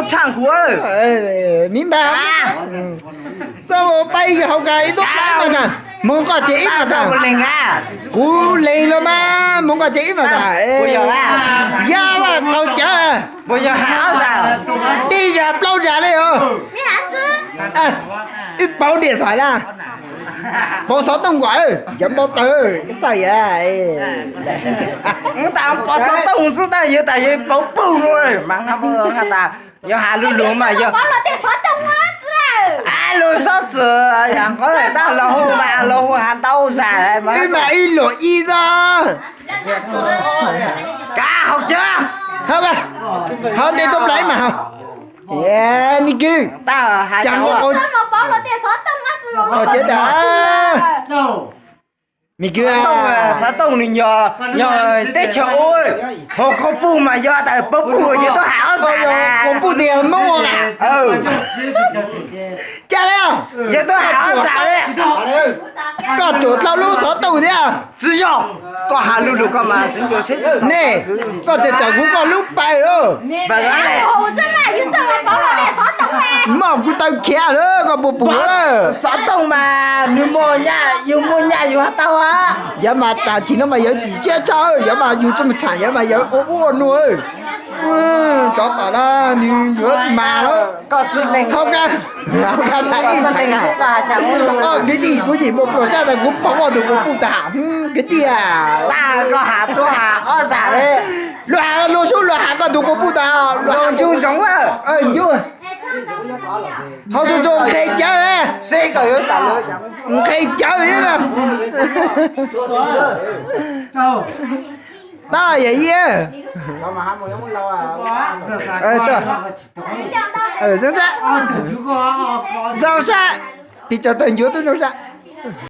Tshaj kuv. Mib npag, xab pab ib hauv kas ib tug plaub mas tas, mus nqos tsev ib mas tas. Kuv lees los mas mus nqos tsev ib mas tas. Yog mas qaug cawv, dib yog plaub zag li os. Ib pauv diam txhais na, pauv xov tooj nkaus, yog npau taws txawj yam. Pov xov tooj xwb tab yog tas yog pauv puj no, mas tas yog has lug lug mas yog. Lug xob txwm yam qhov tab los hu mas los hu has ntau zag mas ib luam ib xwb. Kav hauv cawv, hauv ntes tub plab mas hauv. Ni kwv, cas nqua qau cawv tas. Me kwv, xov tooj nws yog, yog teb chaws ub, hauv qau puj mas yog tas pauv puj yog tub has ob zag, qau puj tias Hmoob ua cas li, yog tub has ob zag li. Koj tsuas tau lub xov tooj thiab. Tsis yog, koj has lug lug koj mas tseem yuav seb. Nej, koj tseem tawm kuv koj lub pais lauj. Moj kuv taw khiav lawm koj puas pum lawm. Xov tooj mas nws muaj nyaj, yus muaj nyaj yus has tau. Yog mas tam sim no mas yawv tsis siab tshaj, yog mas yus tsis mus tsham yawv mas yawv ua ub ua no. Tsov tom no nws yuav mas lawm. Hauv kas, hauv kas, kwv tij, kuv yim muaj pluas sab tas kuv pom koj tus kuv puj tas. Kwv tij, koj has tub has ob zag li. Luag has luag sub luag has koj tus kuv puj tas. Luag ntsoov ntsoov, ntsoov, hauv ntsoov ntsoov nqhis cawv, nqhis cawv li na. Tab yam ib, zoo sab, zoo sab, pis tsaus tawg ncuav tub zoo sab.